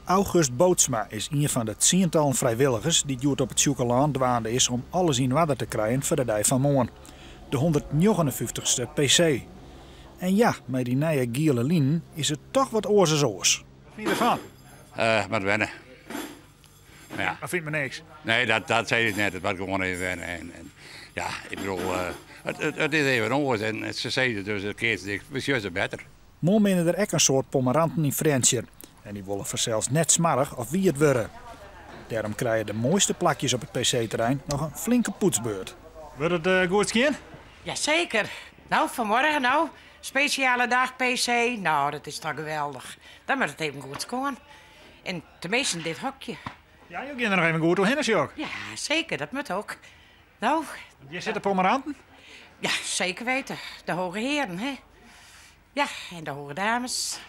August Bootsma is ien fan de tsientallen frijwilligers dy't hjoed op it Sjûkelân dwaande is om alles yn oarder te krijen foar de dei fan moarn, de 159ste PC. En ja, mei dy nije giele linen is it toch wat oars as oars. Wat fyn je derfan? Moat wenne. Ja. Dat fynt men niks? Nee, dat sei ik net. It moat gewoan even wenne. En ja, ik bedoel, it is even oars. En se sizze dus, it keatst, we sjogge se better. Moarn binne der ek in soad pommeranten yn Frjentsjer en dy wolle fansels net smoarch of wiet wurde. Dêrom krije de moaiste plakjes op it PC-terrein noch in flinke poetsbeurt. Wurdt it goed skjin? Jaseker. No, fanmorgen no. Spesjale dag PC. No, dat is toch geweldich. Dan moat it even goed skoan. En teminsten dit hokje. Ja, jo gean der noch even goed oerhinne, sjoch ik. Ja, seker. Dat moat ek. No. Hjir sitte pommeranten? Ja, zeker weten. De hoge heren, hè. Ja, en de hoge dames.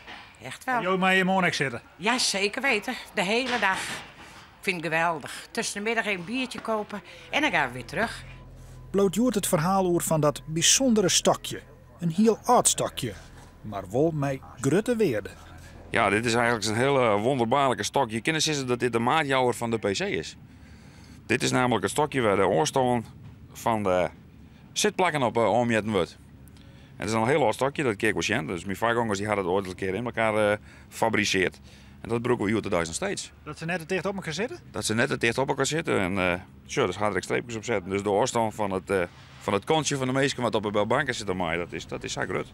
Echt wel. Jo meie hjir moarn ek sitte? Ja, zeker weten. De hele dag. Ik vind het geweldig. Tussen de middag even een biertje kopen en dan gaan we weer terug. Bliuwt hjoed it ferhaal oer fan dat bysûndere stokje. In hiel âld stokje, mar wol mei grutte wearde. Ja, dit is eigenlijk een hele wonderbaarlijke stok. Je kinne sizze dat dit de maatjouwer fan de PC is. Dit is namelijk it stokje wêr de ôfstân fan de sitplakken op oanmjitten wurdt. En it is al in hiel âld stokje, dat kin ik wol sjen. Dus myn foargongers dy ha dat oait in kear yn elkoar fabrisearre. En dat brûke we hjoed-de-dei noch steeds. Dat se net te ticht op elkoar sitte? Dat se net te ticht op elkoar sitte. En sjoch, dus ha der ek streepkes op setten. Dus de ôfstân fan it kantsje fan de minsken wat op de banken sitte mei, dat is sa grut.